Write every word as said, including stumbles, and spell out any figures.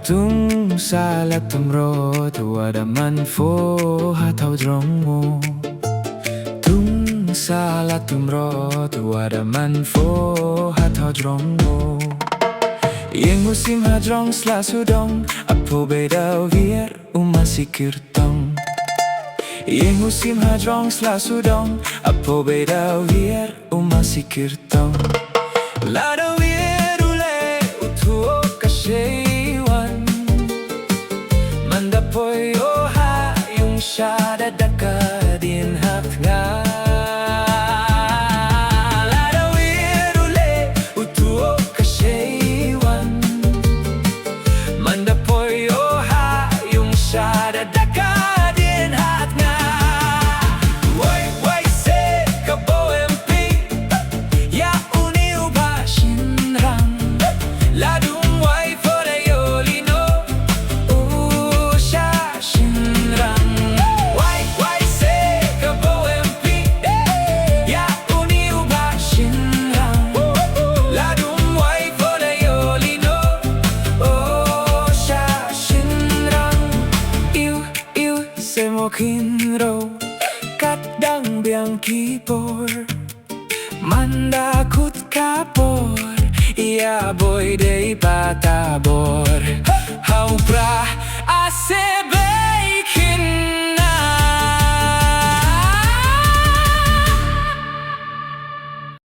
Tung sa la tum rot wa da man pho ha thaw jrong mo. Tung sa la tum rot wa da man pho ha thaw jrong mo. Ïeng u sim ha jrong sla sudong, a pho bei da wiar u ma sikir tong. Ïeng u sim ha jrong sla sudong, a pho bei da wiar u ma sikir tong. Lada wiar u leh u thuh ka shei wan. Manda poi o ha yung sha da da ka dien hat nga. Lada wiar u leh u thuh ka shei wan. Manda poi o ha yung sha da da ka dien hat nga. Wai wai se ka bo em pi. Ïa uni u ba shynrang. La dum wai pho la ïoh lino. U sha shynrang. Wai wai se ka bo em pi. Ïa uni u ba shynrang. La dum wai pho la ïoh lino. U sha shynrang. Iu iu se mo kynro. Kat dang biang ki por. Manda kut ka por. Ïa boi dei ba ta